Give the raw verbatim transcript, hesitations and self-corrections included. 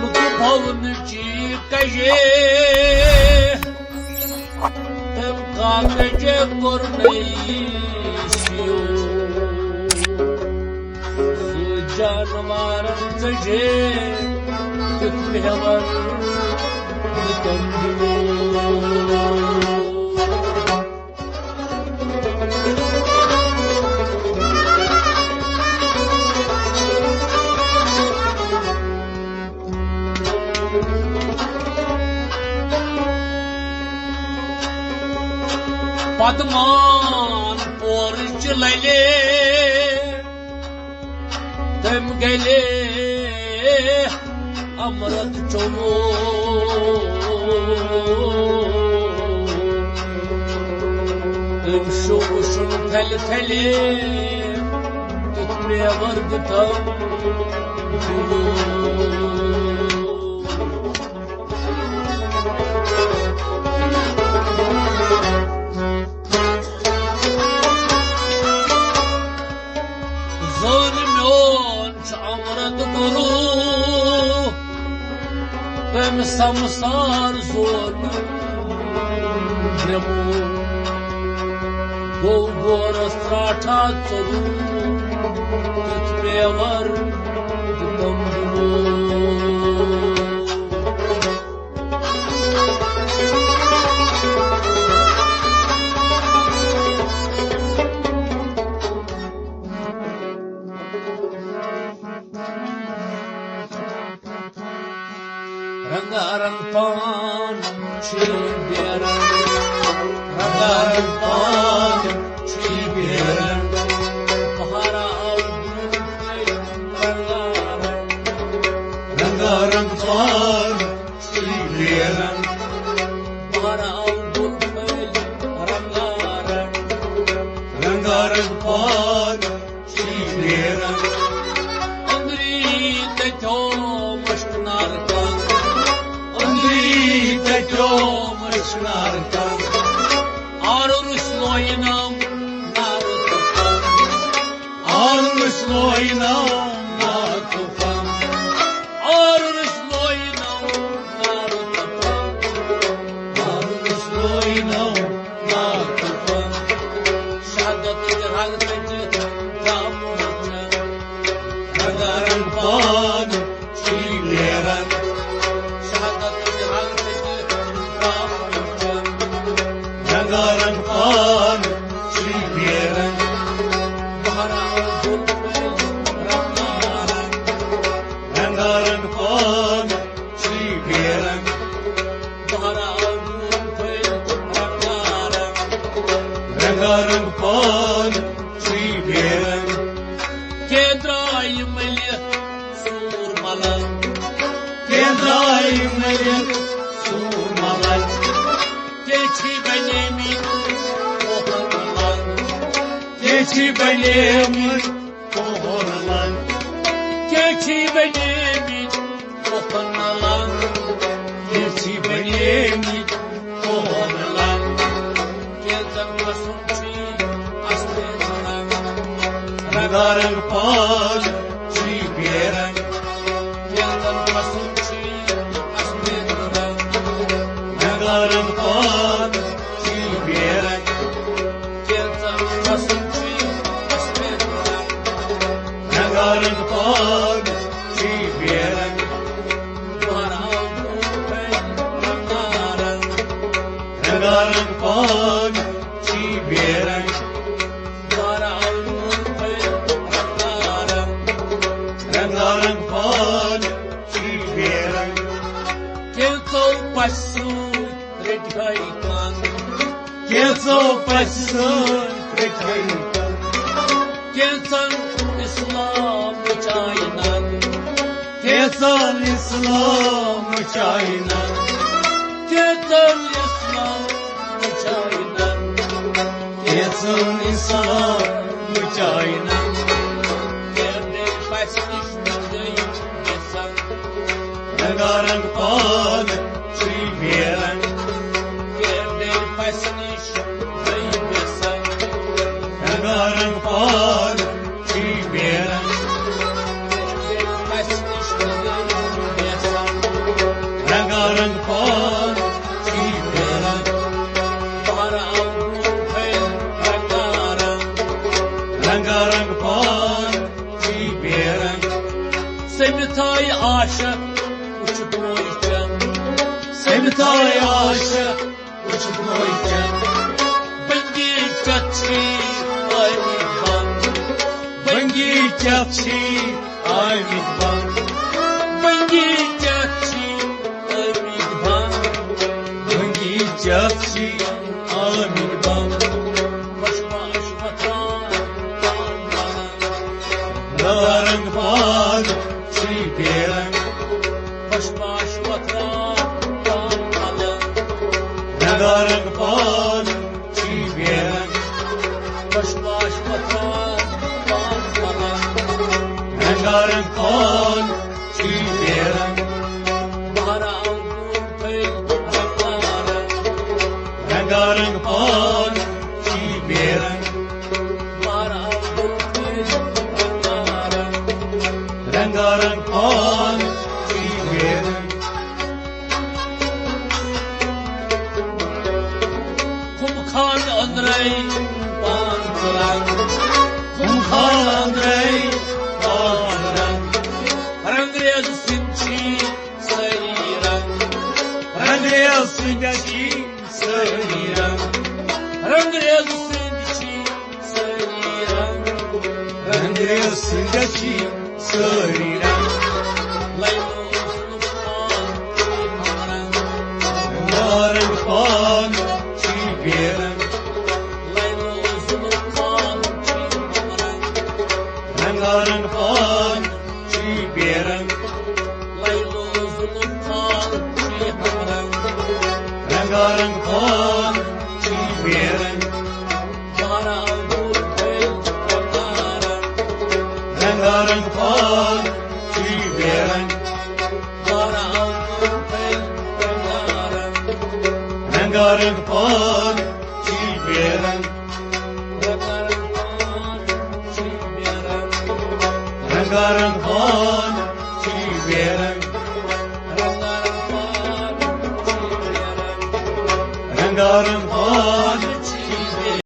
لُکہٕ بھونہٕ چی کجے، تٔمۍ کاکجے کوٚر نہٕ یہِ سیوٚد۔ سُہ جانوارن ژٔجے تیُتھ مےٚ وَن نہٕ تٔمۍ دِمو۔ پدمان پورچ للے، تم گلے امرت چومو۔ تم شو وشن تھل تھلے، تیُتھ مےٚ ورد تم۔ زون میون چھ امرت گرو، تم سمسار زون نمو۔ گو گورس تراٹھا ژوٚلو، تیُتھ پیور تم دمو۔ رنگا رنگ پان چھ بے رنگ، رنگا رنگ پان چھ بے رنگ۔ بہارا آو برونٛہہ کَنہِ رنگا رنگ، رنگا رنگ پان چھ بے رنگ۔ بہارا آو برونٛہہ کَنہِ رنگا رنگ، رنگا رنگ پان چھ بے رنگ۔ أنٛدری تتیو مشک نار کن، أنٛدری تتیو مشک نار کن۔ آرُر سلوینم نار تپن، آرُر سلوینم نار تپن، آرُر سلوینم نار تپن، آرُر سلوینم نار تپن۔ شہادت رنگ تجھ دامن چن، رنگا رنگ پان چھ بے رنگ۔ شہادت رنگ تجھ دامن چن، رنگا رنگ پان چھ بے رنگ۔ بہارا آو برونٛہہ کَنہِ رنگا رنگ، رنگا رنگ پان چھ بے رنگ۔ بہارا آو برونٛہہ کَنہِ رنگا رنگ، رنگا رنگ پان چھ بے رنگ۔ کینٛہہ درٛاے مٔلِتھ سوٗر ملنگ، کینٛہہ درٛاے مٔلِتھ سوٗر ملنگ۔ کینٛہہ چھی بنیمٕتۍ کوہن لنگ، کینٛہہ چھی بنیمٕتۍ کوہن لنگ، کینٛہہ چھی بنیمٕتۍ کوہن لنگ، کینٛہہ چھی بنیمٕتۍ کوہن لنگ۔ کینٛژن پسند چھی اصلی رنگ، رنگا رنگ پان چھی بے رنگ۔ کینٛژن پسند چھی اصلی رنگ، رنگا رنگ پان چھی بے رنگ۔ کینٛژن پسند چھی اصلی رنگ، رنگا رنگ پان چھی بے رنگ۔ بہار آو برونٛہہ کَنہِ رنگا رنگ، رنگا رنگ پان چھی بے رنگ۔ بہار آو برونٛہہ کَنہِ رنگا رنگ، رنگا رنگ پان چھی بے رنگ۔ کینٛژو پسہِ سۭتۍ رٔٹۍ ہَے کَن، کینٛژو پسہِ سۭتۍ رٔٹۍ ہَے کَن۔ کینٛژن اسلام مچاینن، کینٛژن اسلام مچاینن، کینٛژن اسلام مچاینن، کینٛژن انسان مچاینن۔ کیٛاہ دٔلۍ پژھِ نِش گٔے یژھان۔ رنگارنگ پان چھُے بیرنگ۔ کیٛاہ دٔلۍ پژھِ نِش گٔے یژھان۔ رنگارنگ پان چھُے بیرنگ۔ کیٛاہ دٔلۍ پژھِ نِش گٔے یژھان۔ رنگارنگ پان چھُے بیرنگ۔ بہر آو برونٛٹھے رنگارنگ۔ رنگارنگ پان چھُے بیرنگ۔ سٔمِتھ آیہِ عاشق وٕچھ بوے چم۔ سٔمِتھ آیہِ عاشق وٕچھ بوے چم۔ بنگی چتھ چھی آمٕتۍ بم۔ بنگی چتھ چھی آمٕتۍ بم۔ بنگی چتھ چھی آمٕتۍ بم۔ بنگی چتھ چھی آمٕتۍ بم۔ خۄش پاش وۄتھان پان پلان۔ رنگارنگ پان چھُے بیرنگ۔ خۄش پاش وۄتھان پان پلان۔ رنگارنگ پان چھُے بیرنگ۔ خۄش پاش وۄتھان پان پلان۔ رنگارنگ پان چھُے بیرنگ۔ بہر آو برونٛٹھے رنگارنگ۔ رنگارنگ پان چھُے بیرنگ۔ بہر آو برونٛٹھے رنگارنگ۔ رنگارنگ پان چھُے بیرنگ۔ خُمہٕ خانہٕ أنٛدرَے پانٛژھ رنٛگ۔ خُمہٕ خانہٕ أنٛدرَے پانٛژھ رنٛگ۔ رنٛگریز سٕنٛدۍ چھی سٲری رنٛگ۔ رنٛگریز سٕنٛدۍ چھی سٲری رنٛگ۔ رنٛگریز سٕنٛدۍ چھی سٲری رنٛگ۔ رنٛگریز سٕنٛدۍ چھی سٲری رنٛگ۔ لیلو ظُلُم پان چھُے ہمرنٛگ۔ رنٛگارنٛگ پان چھُے بیرنٛگ۔ لیلو ظُلُم پان چھُے ہمرنٛگ۔ رنٛگارنٛگ پان چھُے بیرنٛگ۔ لیلو ظُلُم پان چھُے ہمرنٛگ۔ رنٛگارنٛگ پان چھُے بیرنٛگ۔ بہر آو برونٛٹھے رنگارنٛگ۔ رنگارنٛگ پان چھُے بیرنٛگ۔ بہر آو برونٛٹھے رنگارنٛگ۔ رنگارنٛگ پان چھُے بیرنٛگ۔ رنگارنٛگ پان چھُے بیرنٛگ۔ رنگارنٛگ پان چھُے بیرنٛگ۔ رنگارنٛگ پان چھُے بیرنٛگ۔ رنگارنٛگ پان